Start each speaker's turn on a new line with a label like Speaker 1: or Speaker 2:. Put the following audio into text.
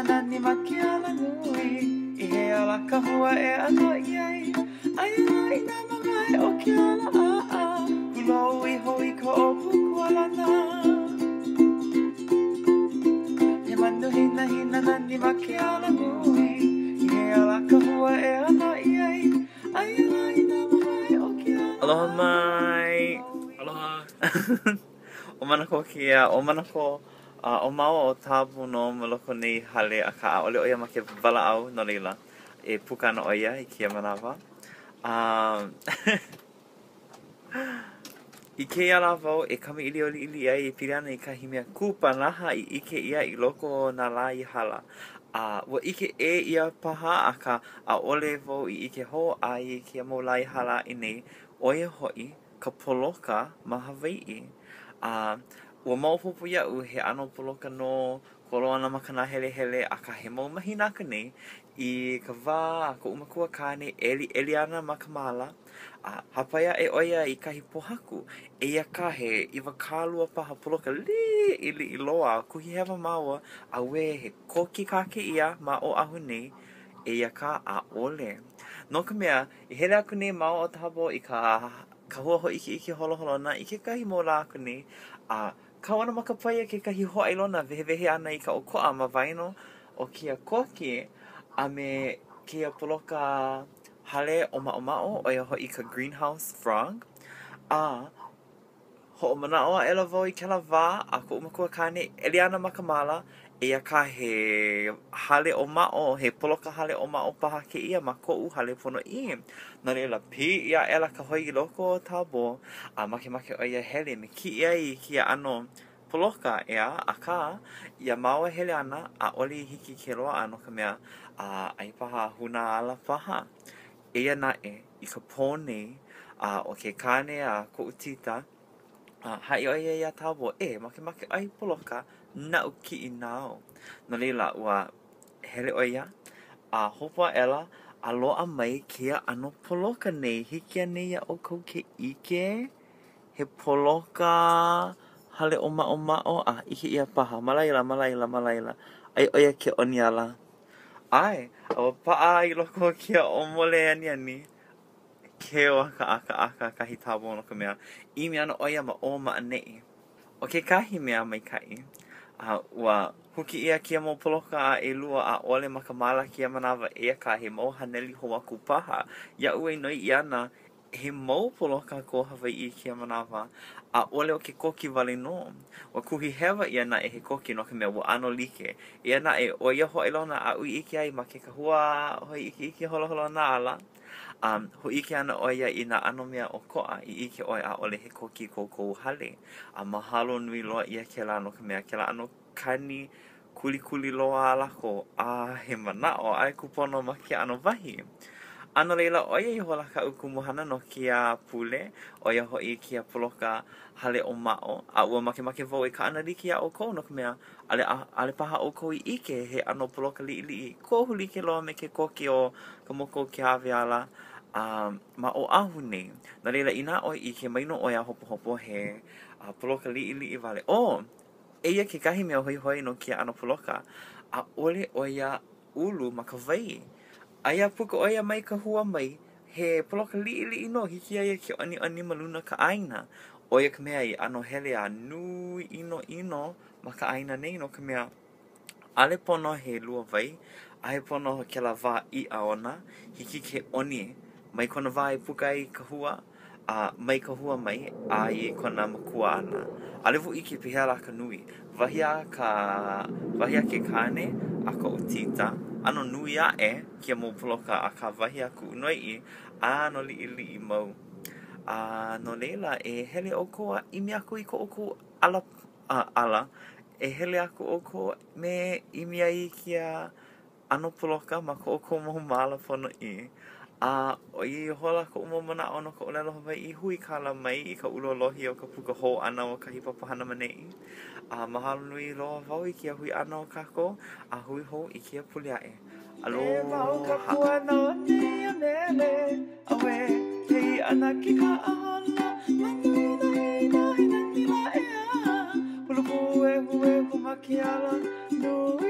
Speaker 1: hinahina nani ma ke alanui I hea lā ka hua e ʻānaʻi ai Aia lā i nā māwae o ke ala ʻaʻa Hulō iho i ka ʻōpū kualana He manu hinahina nani ma ke alanui I hea lā ka hua e ʻānaʻi ai Aia lā i nā māwae o ke ala
Speaker 2: Aloha mai!
Speaker 3: Aloha!
Speaker 2: ʻO Manakō kēia, ʻo Manakō, a ʻo māua ʻo Thabo nō ma loko o nei hale, akā ʻaʻole ʻo ia ma ke walaʻau, no laila, e puka ana ʻo ia i kēia manawa. A i kēia lā wau e kamaʻilio liʻiliʻi ai e pili ana i kahi mea kupanaha i ʻike ʻia i loko o nā lā i hala. A ua ʻike ʻē ʻia paha, akā ʻaʻole wau i ʻike hou a i kēia mau lā i hala aʻe nei, ʻo ia hoʻi ka poloka ma Hawaiʻi. A ua maopopo iaʻu he ʻano poloka nō kolo ana ma ka nāhelehele, akā he mau mahina aku nei i ka wā a koʻu makua kāne e ʻeliʻeli ana ma ka māla, a hāpai aʻe ʻo ia i kahi pōhaku. Eia kā he 20 paha poloka liʻiliʻi loa a kuhihewa māua, auē, he koki kā kēia ma Oʻahu nei, eia kā ʻaʻole. No ka mea, I hele aku nei māua ʻo Thabo i ka kahua hōʻikeʻike holoholona i kekahi mau lā aku nei, a kau ana ma ka paia kekahi hōʻailona wehewehe ana i ka ʻokoʻa ma waena o kēia koki a me kēia poloka hale ʻōmaʻomaʻo, ʻo ia hoʻi ka greenhouse frog. A Hoʻomanaʻo aʻela wau i kēlā wā a koʻu makua kāne e ʻeli ana ma ka māla, eia kā he hale ʻōmaʻo, he poloka hale ʻōmaʻo paha kēia ma koʻu hale ponoʻī. No laila, piʻi aʻela ka hoi i loko o Thabo, a makemake ʻo ia e hele me kiʻi ai i kēia ʻano poloka, ʻeā? Akā, iā māua e hele ana, ʻaʻole i hiki ke loaʻa no ka mea, a ai paha hūnā ala paha. Eia naʻe, i ka pō nei, a ʻo ke kāne a koʻu tita, a haʻi ʻo ia iā Thabo, E, makemake ʻoe i poloka, naʻu kiʻi nāu. No laila, ua hele ʻo ia, a hopu aʻela, a loaʻa mai kēia ʻano poloka nei. Hiki anei iā ʻoukou ke ʻike? He poloka hale ʻōmaʻomaʻo, a ʻike ʻia paha ma laila, ma laila, ma laila. Aia ʻo ia ke ʻoni ala. ʻAe, a ua paʻa i loko o kēia ʻōmole aniani, keu a ka ʻakaʻaka kahi Thabo no ka mea, ʻimi ana ʻo ia ma ʻō ma ʻaneʻi. ʻO kekahi mea maikaʻi, a ua huki ʻia kēia mau poloka a ʻelua ʻaʻole ma ka māla kēia manawa eia kā he mau haneli hou aku paha. Iaʻu e noiʻi ana, He mau poloka ko Hawaiʻi i kēia manawa, ʻaʻole ʻo ke koki wale nō. Ua kuhihewa ʻia naʻe he koki no ka mea ua ʻano like. Eia naʻe, ʻo ia hōʻailona aʻu i ʻike ai ma ke kahua hōʻikeʻike holoholona ala, a hōʻike ana ʻo ia i nā ʻano mea ʻokoʻa i ʻike ʻoe ʻaʻole he koki ko kou hale. A mahalo nui loa ʻia kēlā no ka mea kēlā ʻano kani kulikuli loa a lākou, a he manaʻo ʻaʻole kūpono ma kēia ʻano wahi. A no laila, ʻo ia ihola kaʻu kumuhana no kēia pule, ʻo ia hoʻi kēia poloka hale ʻōmaʻo, a ua makemake wau e kaʻanalike iā ʻoukou no ka mea, ʻaʻole ʻaʻole paha ʻoukou i ʻike he ʻano poloka liʻiliʻi kohu like loa me ke koki o ka moku o Keawe ala a ma Oʻahu nei. No laila, inā ʻoe ʻike, mai nō ʻoe a hopohopo he poloka liʻiliʻi wale. Oh! Eia kekahi mea hoihoi no kēia ʻano poloka, ʻaʻole ʻo ia ulu ma ka wai. Aia puka ʻo ia mai ka hua mai, he poloka liʻiliʻi nō, hiki iā ia ke ʻoniʻoni ma luna ka ʻāina. ʻO ia ka mea i ʻano hele a nui ʻinoʻino ma ka ʻāina nei no ka mea, ʻaʻole pono he luawai, ʻaʻole pono kēlā wā iʻa ona, hiki ke ʻoni mai kona wā e puka ai ka hua, a mai ka hua mai a i kona makua ʻana. ʻAʻole wau ʻike pehea lā ka nui. Wahi a ka, wahi a ke kāne a koʻu tita, ʻano nui aʻe kēia mau poloka akā wahi a kuʻu noiʻi, ʻano liʻiliʻi mau. A no laila, e hele ʻoukou a ʻimi aku i ko ʻoukou ala, a, ala. E hele aku ʻoukou me ʻimi ai i kēia ʻano poloka ma ko ʻoukou mau māla ponoʻī. A ʻo ia ihola koʻu mau manaʻo no ka ʻōlelo Hawaiʻi hui kala mai i ka ʻulolohi o ka puka hou ʻana o kahi papahana ma neʻi. A mahalo nui loa wau i kēia hui ʻana o kākou a hui hou i kēia pule aʻe.
Speaker 1: E mau ka
Speaker 2: Aloha!
Speaker 1: puana o nēia mele Auē, he iʻa na ke kaʻaholo Manu hinahina he nani lā ʻeā Hulu pūehuehu ma ke alanui.